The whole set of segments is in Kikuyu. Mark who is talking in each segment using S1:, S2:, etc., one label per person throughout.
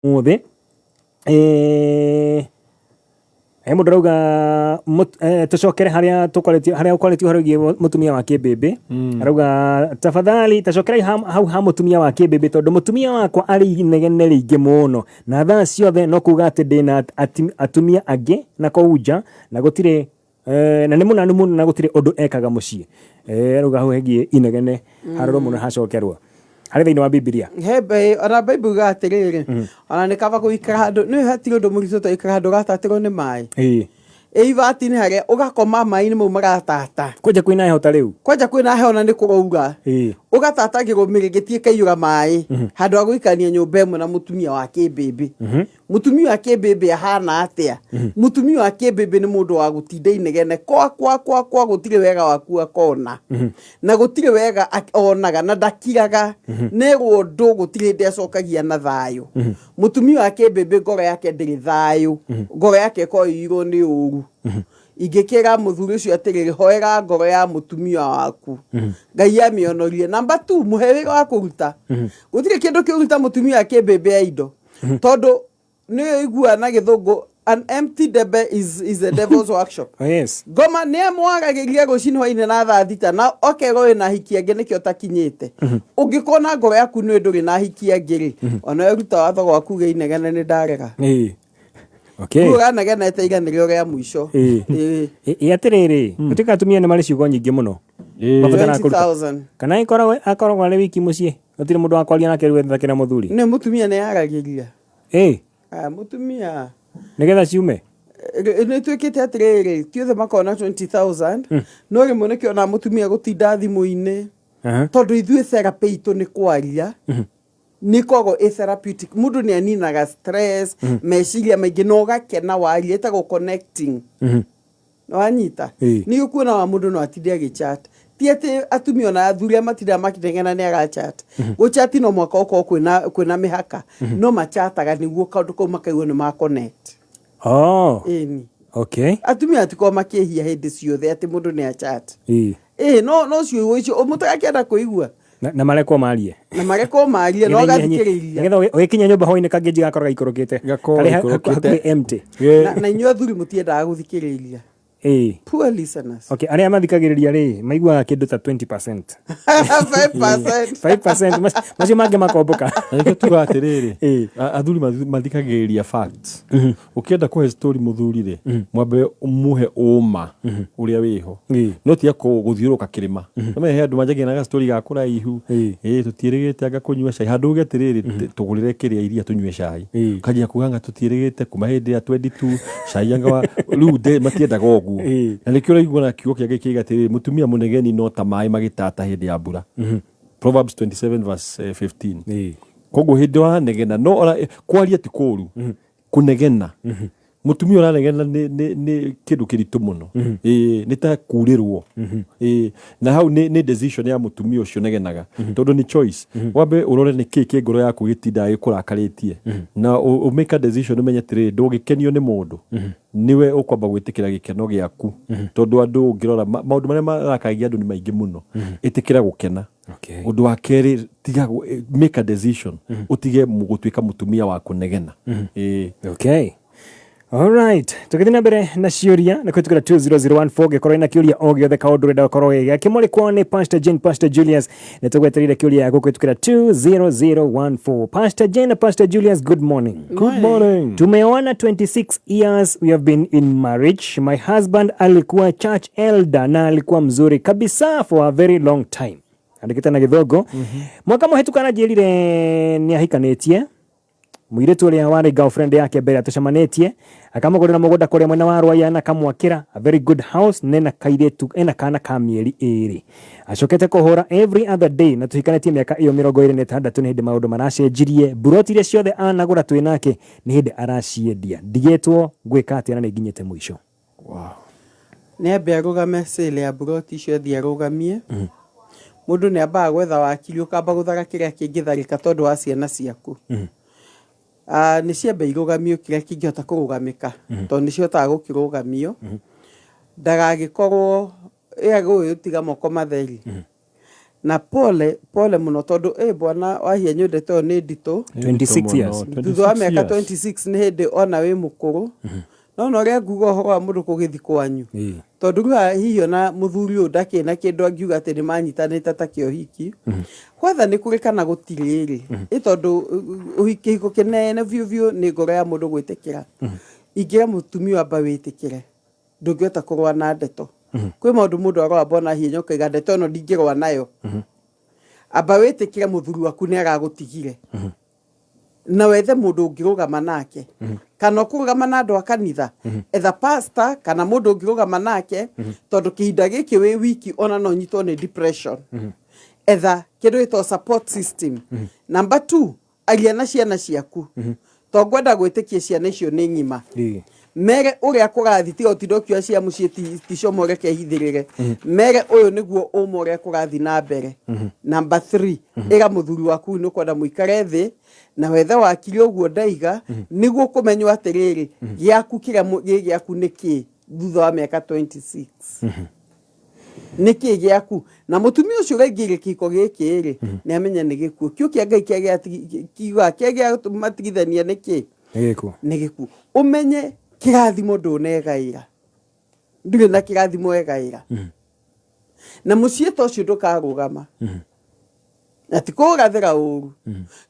S1: Ũmũthĩ he mũndũ arauga tũcokere harĩa tũkwarĩtie, harĩa ũkwarĩtie ũhoro wĩgiĩ mũtumia wa kĩmbĩmbĩ. Arauga tafadhali tacokerai hau ha mũtumia wa kĩmbĩmbĩ, tondũ mũtumia wakwa arĩ inegene rĩingĩ mũno na thaa ciothe no kuga atĩ ndĩna atumia angĩ na kũu nja, na gũtirĩ na nĩ mũnanu mũno na gũtirĩ ũndũ ekaga mũciĩ. Arauga hau hegiĩ inegene harorwo mũno hacokerwo harĩ thĩinĩ wa Bibilia.
S2: He ona Bible yugaga atĩrĩrĩ, ona nĩ kaba gũikara handũ, nĩ hatirĩ ũndũ mũritũ ta gũikara handũ ũratatĩrwo nĩ maĩ. Ĩ ibati-inĩ harĩa ũgakoma maĩ-inĩ mau maratata.
S1: Kwanja kwĩna heho ta rĩu.
S2: Kwanja kwĩna heho na nĩ kũraura. Ũgatatagĩrwo mĩrĩngĩti ĩkaiyũra maĩ handũ ha gũikarania nyũmba ĩmwe na mũtumia wa kĩmbĩmbĩ. Mũtumia wa kĩmbĩmbĩ ahana atĩa? Mũtumia wa kĩmbĩmbĩ nĩ mũndũ wa gũtinda inegene kwa kwa kwa kwa, gũtirĩ wega waku akona na gũtirĩ wega onaga na ndakiraga nerwo ũndũ, gũtirĩ hĩndĩ acokagia na thayũ. Mũtumia wa kĩmbĩmbĩ ngoro yake ndĩrĩ thayũ, ngoro yake ĩkoragwo ĩiyũirwo nĩ ũru. Ingĩkĩra mũthuri ũcio atĩrĩrĩ, hoera ngoro ya mũtumia waku, Ngai amĩonorie. Number 2, mũhe wĩra wa kũruta. Gũtirĩ kĩndũ kĩũru ta mũtumia wa kĩmbĩmbĩ ya indo, tondũ nĩ ũiguaga na Gĩthũngũ, "An empty debe is the devil's workshop."
S1: Oh, yes.
S2: Ngoma nĩ amwaragĩria rũcinĩ, hwainĩ na thaa 6, na okerwo wĩna ahiki angĩ nĩkĩo ũtakinyĩte. Ũngĩkorwo na ngoro yaku nĩ ndũrĩ na ahiki angĩ rĩ, ona we ruta watho gwaku uge inegene nĩ ndarega.
S1: Okay.
S2: Rĩu ũranegenete iga nĩrĩo rĩa mũico.
S1: Ĩĩ. Ĩ atĩrĩrĩ, gũtuĩka atumia nĩ marĩ ciugo nyingĩ mũno. Mabataraga kũruta.
S2: 20,000.
S1: Kana akoragwo arĩ wiki mũciĩ, gũtirĩ mũndũ wa kwaria nake rĩu ethakĩra mũthuri.
S2: Nĩ mũtumia nĩ yaragĩria. Ah, mũtumia.
S1: Nĩgetha ciume.
S2: Nĩ tuĩkĩte atĩrĩrĩ, ti othe makoragwo na 20,000, no rĩmwe nĩkĩona mũtumia gũtinda thimũ-inĩ, tondũ ithuĩ therapy itũ nĩ kwaria, nĩ ĩkoragwo ĩ therapeutic. Mũndũ nĩ aninaga stress, meciria maingĩ, na ũgakena waria, ĩtagwo connecting. Wanyita? Nĩ ũkuona wa mũndũ no atinde agĩchat. Ti atĩ atumia ona athuri arĩa matindaga makĩnegena nĩ arachat. Gũchat no mũhaka ũkorwo kwĩna mĩhaka, no machataga nĩguo kaũndũ kau makaigua nĩ ma connect.
S1: Oh.
S2: Ĩni.
S1: Okay.
S2: Atumia matikoragwo makĩhia hĩndĩ ciothe atĩ mũndũ nĩ achat. Ĩĩ, no ciugo icio mũtagakĩenda kũigua.
S1: Na marekwo marie.
S2: Na marekwo marie na ũgathikĩrĩria.
S1: Nĩgetha ũgĩkinya nyũmba hwainĩ kangĩnji gakorwo gaikũrũkĩte.
S3: Gakorwo
S1: Karĩ
S3: gaikũrũkĩte.
S1: hakuhĩ empty.
S2: Na inyuĩ athuri mũtiendaga gũthikĩrĩria. Poor listeners.
S1: Okay, arĩa mathikagĩrĩria rĩ, maiguaga kĩndũ ta 20%.
S2: 5%.
S1: 5%, macio mangĩ makombũka.
S3: Na nĩkĩo tugaga atĩrĩrĩ, athuri mathikagĩrĩria facts. Ũkĩenda kũhe story mũthuri rĩ, mwambe mũhe ũma ũrĩa wĩho. No tiga gũthiũrũrũka kĩrĩma. No he andũ manjagia na story ga kũraihu. Ĩĩ, tũtiĩrĩgĩte anga kũnyua cai. Handũ uge atĩrĩrĩ, tũgũrĩre kĩrĩa iria tũnyue cai. Ũkanjia kuga anga tũtiĩrĩgĩte kuma hĩndĩ ya 22 cai anga wa rĩu matiendaga ũguo. Na nĩkĩo ũraigua na kiugo kĩa Ngai kĩiga atĩrĩrĩ, mũtumia mũnegeni no ta maĩ magĩtata hĩndĩ ya mbura. Proverbs 27 verse 15. Koguo hĩndĩ ũranegena, no ona kwaria ti kũru, kũnegena, mũtumia ũranegena nĩ kĩndũ kĩritũ mũno. Ĩĩ, nĩ ta kurĩrwo. Ĩĩ, na hau nĩ decision ya mũtumia ũcio ũnegenaga, tondũ nĩ choice. Wambe ũrore nĩ kĩĩ kĩ ngoro yaku gĩtindaga gĩkũrakarĩtie, na ũ make a decision, ũmenye atĩrĩrĩ, ndũngĩkenio nĩ mũndũ, nĩwe ũkwamba gwĩtĩkĩra gĩkeno gĩaku, tondũ andũ ũngĩrora maũndũ marĩa marakagia andũ nĩ maingĩ mũno. Ĩtĩkĩra gũkena. Ũndũ wa kerĩ, tiga make a decision, ũtige gũtuĩka mũtumia wa kũnegena. Ĩĩ.
S1: Okay. Alright, tũgĩthiĩ na mbere na ciũria na kũhĩtũkĩra 20014 ngĩkorwo ina kĩũria o gĩothe kaũndũ ũrenda gũkorwo gĩakĩmũrĩkwo nĩ Pastor Jane, Pastor Julius, nĩ tũgwetereire kĩũria yaku kũhĩtũkĩra 20014. Pastor Jane na Pastor Julius, good morning.
S3: Good morning.
S1: Tumeoana 26 years, we have been in marriage. My husband alikuwa church elder na alikuwa mzuri kabisa for a very long time. Andĩkĩte na Gĩthũngũ. Mwaka mũhĩtũku aranjĩrire nĩ ahikanĩtie mũirĩtu ũrĩa warĩ girlfriend yake mbere tũcemanĩtie, akamũgũrĩra mũgũnda kũrĩa mwena wa Rwaya na akamwakĩra a very good house, na ena kairĩtu, ena kana ka mĩeri 2. Acokete kũhũra every other day na tũhikanĩtie mĩaka ĩyo 26. Nĩ hĩndĩ maũndũ maracenjirie. Mburoti iria ciothe anagũra twĩ nake nĩ hĩndĩ araciendia. Ndigĩtwo ngwĩka atĩa na nĩ nginyĩte mũico.
S3: Wow.
S2: Nĩ ambe arũgame sale ya mburoti icio, athiĩ arũgamie. Mũndũ nĩ ambaga gwetha wakiri, ũkamba gũthara kĩrĩa kĩngĩtharĩka tondũ wa ciana ciaku. Ah, nĩ ciambe irũgamio kĩrĩa kĩngĩhota kũrũgamĩka, tondũ nĩ cihotaga gũkĩrũgamio. Ndagagĩkorwo ĩagũĩ tiga moko matheri. Na pole pole muno tondu bwana wahia ndeto ĩyo nĩ nditũ.
S1: 26 years.
S2: Thutha wa mĩaka 26 nĩ hĩndĩ ona wĩ mũkũrũ. No na ũrĩa nguga ũhoro wa mũndũ kũgĩthi kwanyu, tondũ rĩu haha hihi ona mũthuri ũyũ ndakĩrĩ na kĩndũ angiuga atĩ nĩ manyitanĩte ta kĩohiki. Gwetha nĩ kũrĩ kana gũtirĩ rĩ, ĩ tondũ kĩhiko kĩnene biũ biũ nĩ ngoro ya mũndũ gwĩtĩkĩra. Ingĩra mũtumia amba wĩtĩkĩre, ndũngĩhota kũrũa na ndeto. Kwĩ maũndũ mũndũ aroamba ona hinya ũkaiga ndeto ĩno ndingĩrũa nayo. Amba wĩtĩkĩre mũthuri waku nĩ aragũtigire. Na wethe mũndũ ũngĩrũgama nake. Kana ũkũrũgama na andũ a kanitha, etha pastor kana mũndũ ũngĩrũgama nake, tondũ kĩhinda gĩkĩ wĩ wiki ona no ũnyitwo nĩ depression. Etha kĩndũ gĩtagwo support system. Number 2, aria na ciana ciaku. To ngwenda gwĩtĩkia ciana icio nĩ ng'ima. Mere ũrĩa kũrathiĩ, tiga ũtinde ũkiuga cia mũciĩ ti como reke hithĩrĩre. Mere ũyũ nĩguo ũma ũrĩa kũrathiĩ na mbere. Number 3, ĩra mũthuri waku nĩ ũkwenda mũikare thĩ na wethe wakiri ũguo ndaiga, nĩguo kũmenywo atĩrĩrĩ, gĩaku kĩrĩa gĩ gĩaku nĩ kĩ thutha wa mĩaka 26. Nĩ kĩ gĩaku? Na mũtumia ũcio ũraingĩire kĩhiko gĩkĩ rĩ, nĩ amenye nĩ gĩkuũ. Kĩu kĩa Ngai kĩa kiugaga kĩa gĩa matigithania nĩ kĩ?
S1: Nĩ gĩkuũ.
S2: Nĩ gĩkuũ. Ũmenye kĩrathimo ndũnegaĩra. Ndũrĩ na kĩrathimo wegaĩra. Na mũciĩ ta ũcio ndũkarũgama. Na ti kũũrathĩra ũru.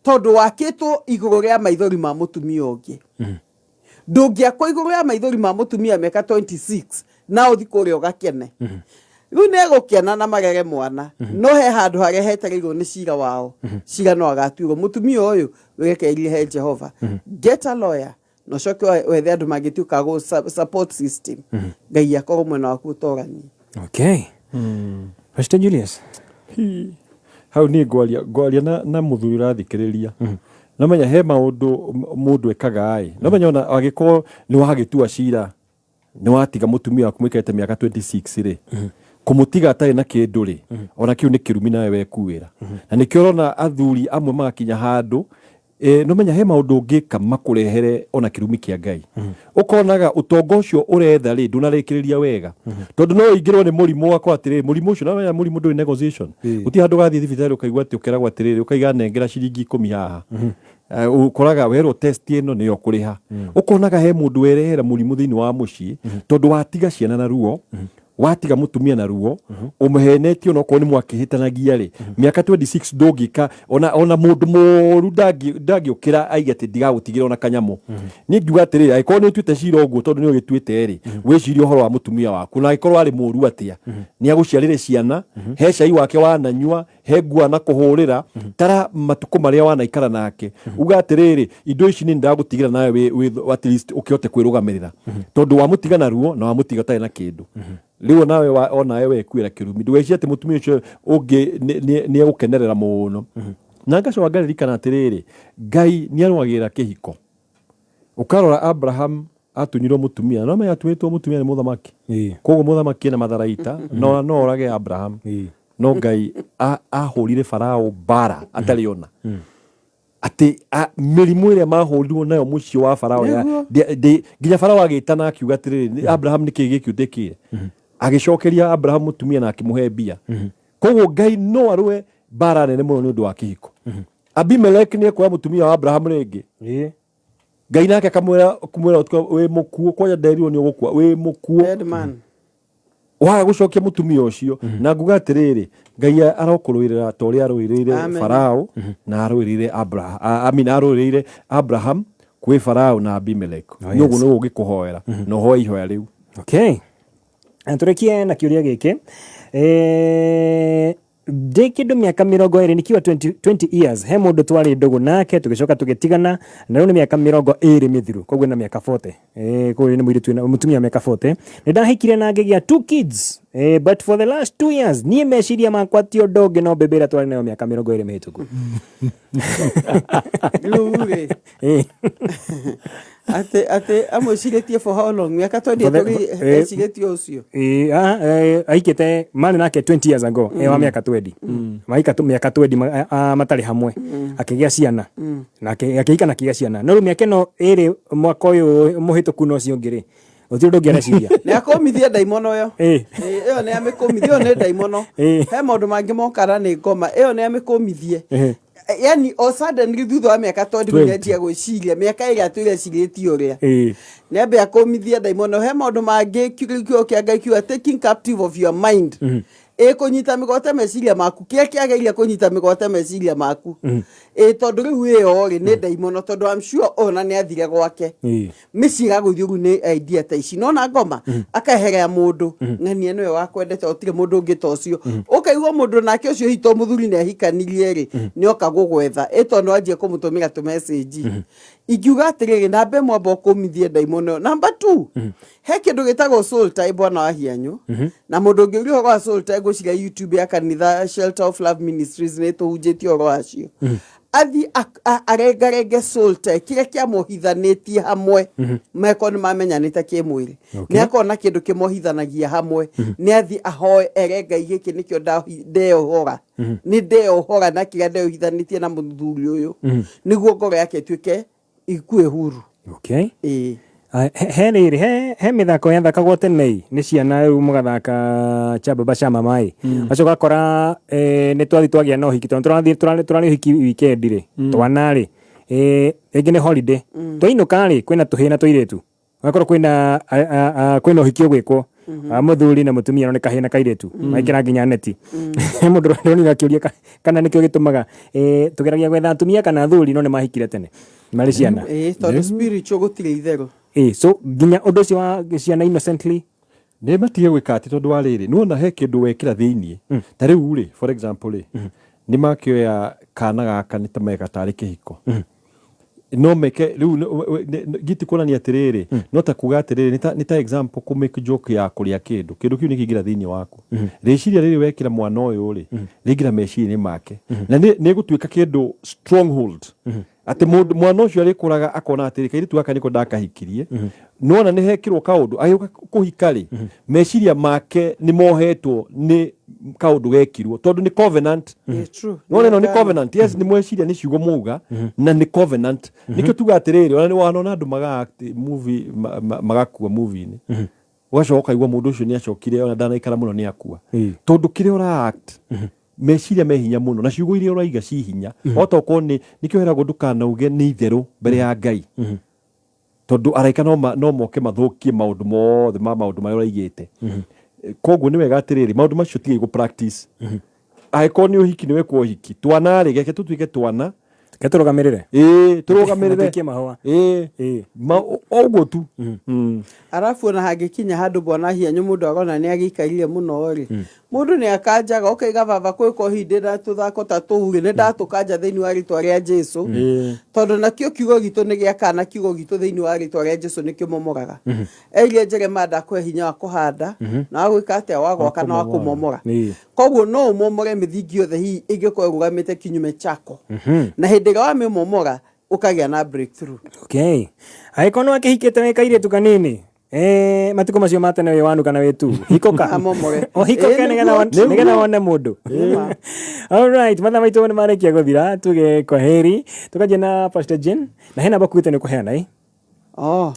S2: Tondũ wakĩtwo igũrũ rĩa maithori ma mũtumia ũngĩ. Ndũngĩakwo igũrũ rĩa maithori ma mũtumia mĩaka 26 na ũthi kũrĩa ũgakene. Rĩu nĩ egũkena na marere mwana, no he handũ harĩa hetereirwo nĩ cira wao. Cira no agatuĩrwo. Mũtumia ũyũ wĩrekereirie he Jehova. Get a lawyer na ũcoke wethe andũ mangĩtuĩka gũ support system. Ngai akorwo mwena waku ũtoranie.
S1: Okay. Pastor Julius.
S3: Hau niĩ ngwaria na mũthuri ũrathikĩrĩria. No menya he maũndũ mũndũ ekaga ĩ. No menya ona angĩkorwo nĩ wagĩtua cira, nĩ watiga mũtumia waku mũikarĩte mĩaka 26 rĩ, kũmũtiga atarĩ na kĩndũ rĩ, ona kĩu nĩ kĩrumi nawe wekuĩra. Na nĩkĩo ũrona athuri amwe magakinya handũ, no menya he maũndũ ũngĩka makũrehere ona kĩrumi kĩa Ngai. Ũkonaga ũtonga ũcio ũretha rĩ, ndũnarĩkĩrĩria wega. Tondũ no ũingĩrwo nĩ mũrimũ wakwa atĩrĩrĩ, mũrimũ ũcio, no menya mũrimũ ndũrĩ negotiation. Gũtirĩ handũ ũgathiĩ thibitarĩ ũkaigua atĩ ũkeragwo atĩrĩrĩ, ũkaiga nengera ciringi 10 haha. Ũkoraga werwo test ĩno nĩyo ũkũrĩha. Ũkonaga he mũndũ werehera mũrimũ thĩinĩ wa mũciĩ, tondũ watiga ciana na ruo, watiga mũtumia na ruo, ũmũhenetie ona okorwo nĩ mwakĩhĩtanagia rĩ, mĩaka 26 ndũngĩka, ona mũndũ mũru ndangĩũkĩra aige atĩ ndigagũtigĩra ona kanyamũ. Niĩ ngiuga atĩrĩrĩ, angĩkorwo nĩ ũtuĩte cira ũguo tondũ nĩ ũgĩtuĩte rĩ, wĩcirie ũhoro wa mũtumia waku, na angĩkorwo arĩ mũru atĩa, nĩ agũciarĩre ciana, he cai wake wananyua, he nguo na kũhũrĩra, tara matukũ marĩa wanaikara nake. Uga atĩrĩrĩ, indo ici nĩ ndagũtigĩra nawe wĩ at least ũkĩhote kwĩrũgamĩrĩra. Tondũ wamũtiga na ruo na wamũtiga ũtarĩ na kĩndũ. Rĩu onawe onawe wekuĩra kĩrumi. Ndũgecirie atĩ mũtumia ũcio ũngĩ nĩ egũkenerera mũno. Na ngacoka ngaririkana atĩrĩrĩ, Ngai nĩ arũagĩrĩra kĩhiko. Ũkarora Abraham atunyirwo mũtumia, no menya atuĩtwo mũtumia nĩ mũthamaki. Koguo mũthamaki ena matharaita, no orage Abraham. No Ngai ahũrire Farao mbara atarĩ ona. Atĩ mĩrimũ ĩrĩa mahũrirwo nayo mũciĩ wa Farao ya, nginya Farao agĩtana akiuga atĩrĩrĩ, Abraham nĩkĩ gĩkĩ ũndĩkĩire? Agĩcokeria Abraham mũtumia na akĩmũhe mbia. Koguo Ngai no arũe mbara nene mũno nĩ ũndũ wa kĩhiko. Abimelech nĩ ekuoya mũtumia wa Abraham rĩngĩ. Ngai nake akamwĩra, kumwĩra ũtukũ, wĩ mũkuũ, kwanja nderirwo nĩ ũgũkua, wĩ mũkuũ.
S2: Dead man.
S3: Waga gũcokia mũtumia ũcio. Na nguga atĩrĩrĩ, Ngai arokũrũĩrĩra ta ũrĩa arũĩrĩire Farao na arũĩrĩire Abraham, I mean, arũĩrĩire Abraham kwĩ Farao na Abimelech. Nĩ ũguo nĩguo ũngĩkũhoera, na ũhoe ihoya rĩu.
S1: Okay. Na tũrĩkie na kĩũria gĩkĩ. Ndĩ kĩndũ mĩaka 20 nikiwa 20 years, he mũndũ twarĩ ndũgũ nake tũgĩcoka tũgĩtigana, na rĩu nĩ mĩaka 20 mĩthiru, koguo na mĩaka 40. Koguo nĩ mũirĩtu wĩna mũtumia wa mĩaka 40. Nĩ ndahikire na ngĩgĩa 2 kids. But for the last 2 years niĩ meciria makwa ti ũndũ ũngĩ no mbembe ĩrĩa twarĩ nayo mĩaka 20 mĩhĩtũku.
S2: Rĩu rĩ, atĩ amwĩcirĩtie for how long? Mĩaka 20
S1: For the-
S2: tũrĩ ecirĩtie ũcio.
S1: Aikĩte marĩ nake 20 years ago, wa mĩaka 20. Maika mĩaka 20 matarĩ hamwe. Akĩgĩa ciana. Na akĩhika na akĩgĩa ciana. No rĩu mĩaka ĩno ĩrĩ mwaka ũyũ mũhĩtũku na ũcio ũngĩ rĩ, Gũtirĩ ũndũ ũngĩ areciria.
S2: Nĩ akũmithie ndaimono ĩyo. Ĩyo nĩ amĩkũmithie, ĩyo nĩ ndaimono. He maũndũ mangĩ mokana nĩ ngoma, ĩyo nĩ amĩkũmithie. Yani o suddenly thutha wa mĩaka 20
S3: 20.
S2: nĩanjia gwĩciria mĩaka ĩrĩa atũire ecirĩtie ũrĩa. Nĩ ambe akũmithie ndaimono. He maũndũ mangĩ kiugo kĩa Ngai kiuga taking captive of your mind. Ĩ kũnyita mĩgwate meciria maku, kĩrĩa kĩagĩrĩire kũnyita mĩgwate meciria maku. Ĩ tondũ rĩu ĩyo rĩ nĩ ndaimono, tondũ I'm sure ona nĩ athire gwake. Mĩciĩ ĩgagũithio rĩu nĩ idea ta ici. Nona ngoma akeherea mũndũ, ng'ania nĩwe wakwendete, gũtirĩ mũndũ ũngĩ ta ũcio. Ũkaigua mũndũ nake ũcio hihi to mũthuri nĩ ahikanirie rĩ, nĩ oka gũgwetha. Ĩ tondũ wanjia kũmũtũmĩra tũ message. Ingiuga atĩrĩrĩ, namba ĩmwe amba ũkũmithie ndaimono ĩyo. Namba 2, he kĩndũ gĩtagwo soul tie, bwana wa Hianyu. Na mũndũ ũngĩũria ũhoro wa soul tie, ngwĩciria YouTube ya kanitha Shelter of Love Ministries nĩ tũhunjĩtie ũhoro wacio. Athiĩ arengarenge soul tie, kĩrĩa kĩamohithanĩtie hamwe, meko nĩ mamenyanĩte kĩmwĩrĩ. Nĩ akona kĩndũ kĩmohithanagia hamwe, nĩ athiĩ ahoe ere Ngai gĩkĩ nĩkĩo ndeohora. Nĩ ndeohora na kĩrĩa ndeohithanĩtie na mũthuri ũyũ. Nĩguo ngoro yake ĩtuĩke ikue huru.
S1: Ĩĩ. He rĩrĩ, he mĩthako yathakagwo tene nĩ ciana rĩu mũgathaka cha baba cha mama ĩ. Ũgacoka ũgakora, nĩ twathiĩ twagĩa na ũhiki, tondũ tũrathiĩ ũhiki weekend rĩ, twana rĩ, rĩngĩ nĩ holiday. Twainũka rĩ, kwĩna tũhĩĩ na tũirĩtu. Ũgakora kwĩna ũhiki ũgwĩkwo. Mũthuri na mũtumia no nĩ kahĩĩ na kairĩtu. Maikĩra nginya neti. Mũndũ ũronire akĩũria kana nĩkĩo gĩtũmaga, tũgeragia gwetha atumia kana athuri no nĩ mahikire tene. Marĩ ciana.
S2: Tondũ spiritual gũtirĩ itherũ.
S1: So nginya ũndũ ũcio wa ciana innocently
S3: Nĩ matige gwĩka atĩ tondũ wa rĩrĩ, nĩwona he kĩndũ wekĩra thĩiniĩ. Ta rĩu rĩ, for example rĩ, nĩ makĩoya kana gaka nĩ ta meka tarĩ kĩhiko. No meke rĩu giti kuonania atĩrĩrĩ, no ta kuga atĩrĩrĩ, nĩ ta example kũ make joke ya kũrĩa kĩndũ. Kĩndũ kĩu nĩ kĩingĩra thĩiniĩ waku. Rĩciria rĩrĩ wekĩra mwana ũyũ rĩ, rĩingĩra meciria-inĩ make. Na nĩ gũtuĩka kĩndũ stronghold. Atĩ mwana ũcio arĩkũraga akona atĩrĩ, kairĩtu gaka nĩko ndakahikirie. Nĩwona nĩ hekĩrwo kaũndũ, agĩũka kũhika rĩ, meciria make nĩ mohetwo nĩ kaũndũ gekirwo, tondũ nĩ covenant.
S2: It's true.
S3: Nĩwona ĩno nĩ covenant. Yes, nĩ mweciria nĩ ciugo mwauga, na nĩ covenant. Nĩkĩo tuga atĩrĩrĩ, ona nĩ wanona andũ maga act movie, magakua movie-inĩ. Ũgacoka ũkaigua mũndũ ũcio nĩ acokire, ona ndanaikara mũno nĩ akua. Tondũ kĩrĩa ũra act, meciria me hinya mũno, na ciugo iria ũraiga ci hinya. Ota okorwo nĩkĩo heragwo ndũkanauge nĩ itherũ mbere ya Ngai. Tondũ araika no moke mathũkie maũndũ mothe ma maũndũ marĩa ũraigĩte. Koguo nĩ wega atĩrĩrĩ, maũndũ macio tigai gũ practice. Angĩkorwo nĩ ũhiki nĩ wekwo ũhiki, twana rĩ, reke tũtuĩke twana.
S1: Reke tũrũgamĩrĩre.
S3: Ĩĩ, tũrũgamĩrĩre.
S1: Tũikie mahũa.
S3: Ĩĩ. O ũguo tu.
S2: Arabu ona hangĩkinya handũ bwana Hianyu mũndũ arona nĩ agĩikarire mũno rĩ, mũndũ nĩ akanjaga, ũkaiga baba kwĩka ũhindĩ na tũthako ta tũu rĩ, nĩ ndatũkanja thĩinĩ wa rĩtwa rĩa Jesũ. Tondũ nakĩo kiugo gitũ nĩ gĩa kana, kiugo gitũ thĩinĩ wa rĩtwa rĩa Jesũ nĩkĩo momoraga. Erire Jeremiah ndakũhe hinya wa kũhanda, na wa gwĩka atĩa, wa gwaka na wa kũmomora. Koguo no ũmomore mĩthingi yothe hihi ĩngĩkorwo ĩrũgamĩte kinyume chako. Na hĩndĩ ĩrĩa wamĩmomora, ũkagĩa na breakthrough.
S1: Angĩkorwo nĩ wakĩhikĩte wĩ kairĩtu kanini, matukũ macio ma tene wĩ wanu kana wĩ tu, hikũka.
S2: Amomore.
S1: Ũhikũke nĩgetha wone mũndũ. All right, mathaa maitũ nĩ marĩkia gũthira, tuge kwaheri. Tũkanjia na Pastor Jane, na hena bakuĩte nĩ kũheana, ĩ?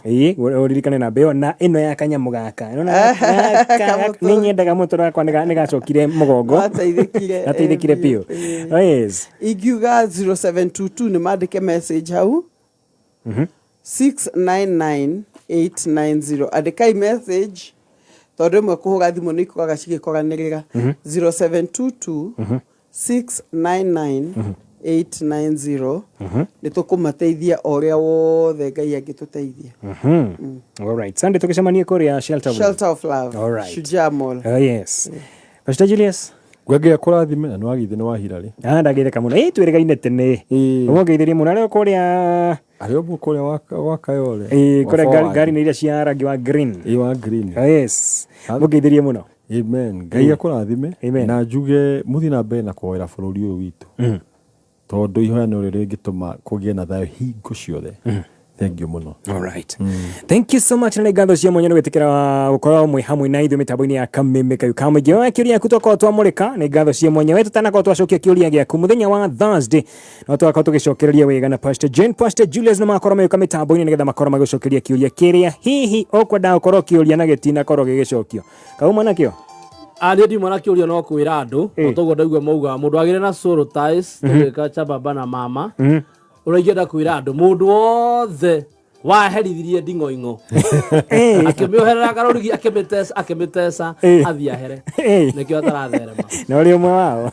S1: Ĩĩ, ũririkane namba ĩyo na ĩno ya kanyamũ gaka. Ĩno na
S2: Kamũtũ.
S1: nĩ nyendaga mũno tondũ gakwa nĩ gacokire mũgongo.
S2: Gateithĩkire,
S1: Gateithĩkire biũ. Yes.
S2: Ingiuga 0722 nĩ mandĩke message hau. 699890. Andĩkai message tondũ rĩmwe kũhũra thimũ nĩ ikoraga cigĩkoranĩrĩra. 0722 699890. Nĩ tũkũmateithia o ũrĩa wothe Ngai angĩtũteithia.
S1: All right. Sunday tũgĩcemanie kũrĩa Shelter of Love.
S2: Shelter of Love.
S1: All right.
S2: Shujaa Mall.
S1: Oh, yes. Pastor Julius.
S3: Ngwengea kũrathime na nĩwagĩithio nĩ wahira rĩ.
S1: Ndagĩtheka mũno. Twĩrĩgaine tene. Ũmũngeithĩrie mũno arĩ o kũrĩa
S3: Arĩ o kũrĩa wa Kayole.
S1: Kũrĩa
S3: Wa forward.
S1: ngari nĩ iria cia rangi wa green.
S3: Wa green.
S1: Oh, yes. Mũngeithĩrie mũno.
S3: Amen. Ngai akũrathime.
S1: Amen.
S3: Na njuge mũthiĩ na mbere na kũhoera bũrũri ũyũ witũ. Tondũ ihoya no rĩo rĩngĩtũma kũgĩe na thayũ hingo ciothe. Thank you mũno.
S1: All right. Thank you so much na nĩ ngatho cia mwanya nĩ gwĩtĩkĩra gũkorwo mwĩ hamwe na ithuĩ mĩtambo-inĩ ya kameme kayu ka mũingĩ. Oya kĩũria gĩaku twakorwo twamũrĩka, nĩ ngatho cia mwanya. We tũtanakorwo twacokia kĩũria gĩaku mũthenya wa Thursday no tũgakorwo tũgĩcokereria wega na Pastor Jane, Pastor Julius nĩ makorwo magĩũka mĩtambo-inĩ nĩgetha makorwo magĩcokeria kĩũria kĩrĩa hihi ũkwendaga gũkorwo ũkĩũria na gĩtinakorwo gĩgĩcokio. Kauma nakĩo?
S4: Niĩ ndiuma na kĩũria no kwĩra andũ o toguo ndaigua maugaga mũndũ agĩre na soul ties tũgĩka cha baba na mama ũrĩa ingĩenda kwĩra andũ mũndũ wothe waherithirie nding'oing'o akĩmĩoherera karũrigi akĩmĩteca akĩmĩteca athiĩ ahere nĩkĩo ataratherema
S1: Na ũrĩ ũmwe wao.